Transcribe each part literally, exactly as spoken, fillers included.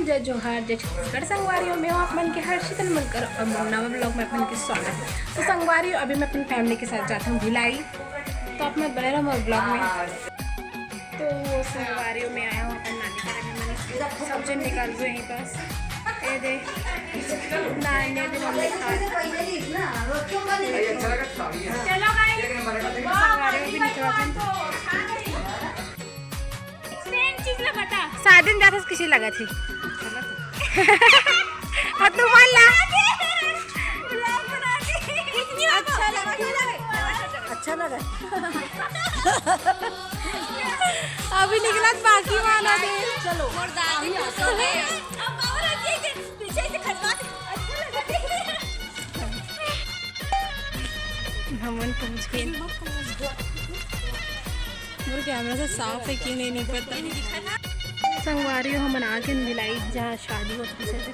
जय जोहार, जय छत्तीसगढ़। संगवारी हो, मैं हूँ आप मन के हर्षिता नमनकर और मोर नवा vlog में आप मन के स्वागत है। तो संगवारी हो, अभी मैं अपनी family के साथ जाता हूँ भिलाई, तो आप मन बने रहो मोर vlog में। तो संगवारी हो, मैं आया हूँ अपन नानी घर, अभी मन सब जन निकल रहे हैं बस। ये दे, नानी दे मम्मी खा। चलो guys, संगवारी हो, अभी निकल रहे हैं। Same चीज ला बता। शादी में जाथस किसी लगा थी। और तू बोल ला। अच्छा लगा, अच्छा लगा। अभी निकला बाकी माना दे। चलो। पीछे से खटवा दे। अच्छा लगा। हमन पहुंच गए। मोर camera से साफ है कि नहीं, नहीं पता। संगवारी हो, हमन आके भिलाई, जहाँ शादी होत रहिस हे।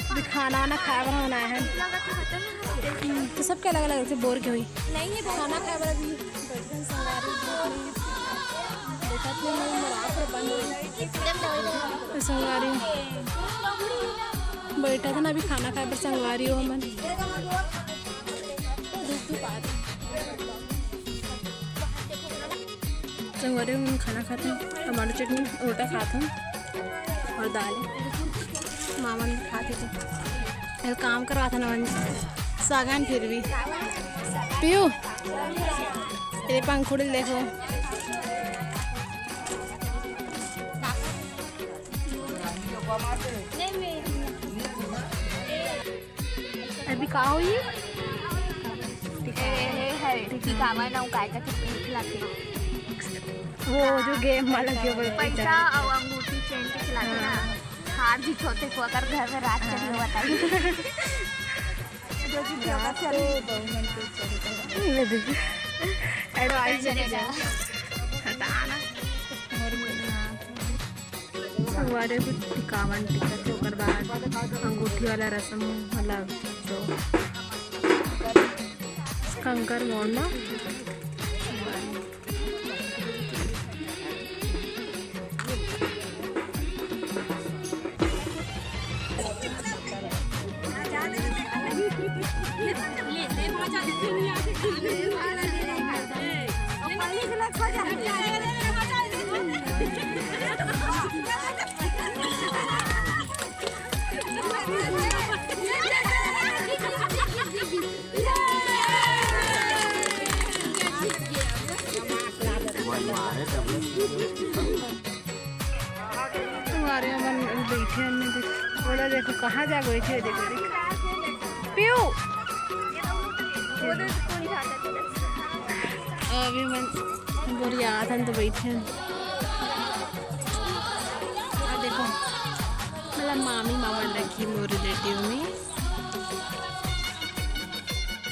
अभी खाना वाना खाए बर हमन आए हन। हम्म, तो सबके अलग-अलग से बोर के होही। नहीं, ये खाना खाए बर अभी बैठे हन संगवारी हो। देखत नहीं, मोर आँख बंद हो गई। तो संगवारी हो, बैठा था ना अभी खाना खाए बर संगवारी हो हमन। संगवारी हो, हमन खाना खाथन, टमाटर चटनी, रोटा खाथन और दाल। मामन खाथे तो अरे काम करवाथन हमन सागन फिर भी। पियू, तेरे पंखुड़ी देखो। अभी का होई? ए, ए, है, टिकावा ना, काय का टिक लागे। वो जो game वाला के बोलते पैसा हैं। और अंगूठी चेन के खिलाते ना। हाँ। हार जीत होते को अगर घर में रात चली हो बताइए। जो जीत होगा रात चली। को बहुमन को चली। ये देखिए। Advice चलेगा। हटाना। और बोलना। संगवारी हो, टिकावन टिकत हे, ओकर बाद अंगूठी वाला रसम वाला जो कंकर मोड़ना। तुम्हारे हमन बैठे हमने देख, बोला देखो कहाँ जा बैठे, देखो, देखो। पियू। अभी मन बोरियात हन तो बैठे हन। आ देखो, मतलब मामी मामा लगी मोर relative में।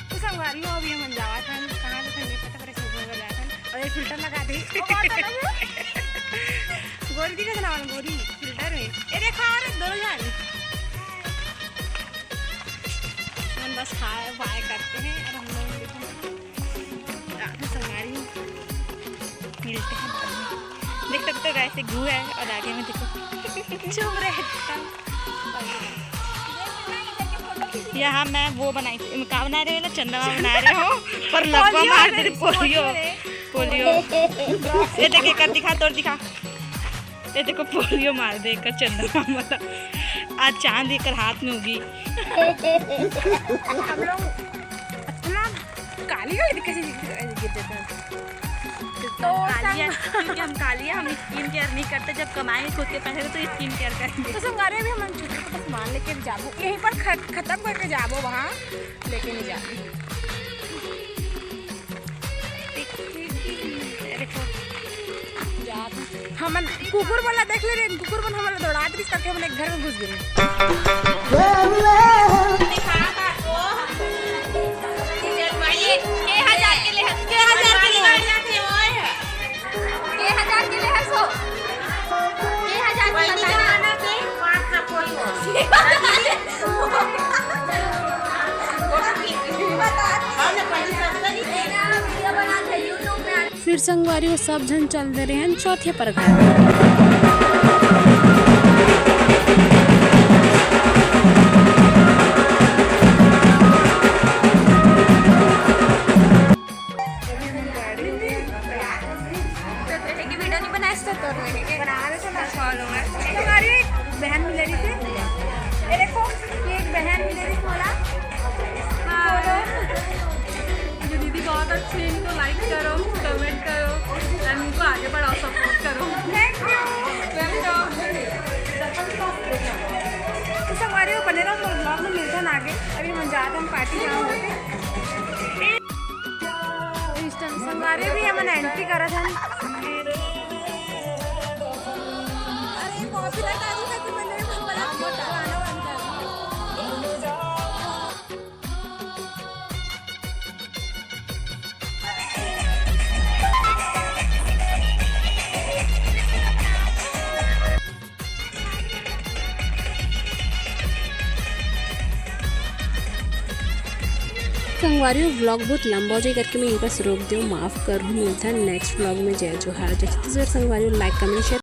तो संगवारी हो, अभी हमन जावत हन, कहाँ जाथन नहीं पता, पर ऐसे घूमे बर जाथन। और ये filter लगा दे। गोरी दिखत ना, गोरी filter में। ये देखा, और दोनों जान। हम बस हाय बाय करते हैं और हम लोग देखो रात में संगवारी मिलते हैं बाद में। देख सकते हो guys, एक घू है और आगे में देखो चुभ रहे हैं। यहाँ मैं वो बनाई थी, का बना रहे हो ना, चंदा मामा बना रहे हो, पर लकवा मार दे रही, पोलियो, पोलियो। ये देख, एक दिखा, तोर दिखा। ये देखो, पोलियो मार दे का चंदा मामा ला। आज चांद एकर हाथ में होगी। हम लोग इतना काली काली कैसे गिर जाते हैं। तो काली है, संग- क्योंकि हम काली है, हम skin care नहीं करते। जब कमाएंगे खुद के पैसे तो skin care करेंगे। तो संगवारी, अभी हम छोटे छोटे सामान लेके जाबो, यहीं पर खत-, खत्म करके जाबो, वहाँ लेके नहीं जाबो। देखो, हमन कुकुर वाला देख ले रे, कुकुर मन हमन दौड़ात रहिस करके हमन एक घर में घुस गेन। के हजार के ले हस? के हजार के ले हस? के हजार के ले हस हो? के हजार के बता ना। फिर संगवारी हो, सब झन चल दे रहे हैं चौथे पर घर। हमारी एक बहन मिले रही थी। ये देखो, ये एक बहन मिले रही थी, बोला, "हाँ।" जो दीदी बहुत अच्छे हैं, इनको लाइक करो, कमेंट करो, एंड इनको आगे बढ़ाओ, सपोर्ट करो। Thank you. वेलकम। तो संगवारी हो, बने रहो, vlog में मिलते हैं आगे। अभी हम जाते हैं, हम पार्टी जाओ। संगवारी भी हमन एंट्री करत हन। अरे, पॉपुलर डांस करके बन रहे हैं, बड़ा पुराना वाला डांस। संगवारी हो, vlog बहुत लंबा हो जाए करके मैं इनका रोक दूँ, माफ़ करूँ। मिलता है नेक्स्ट vlog में। जय जोहार, जय छत्तीसगढ़। संगवारी हो, लाइक, कमेंट, शेयर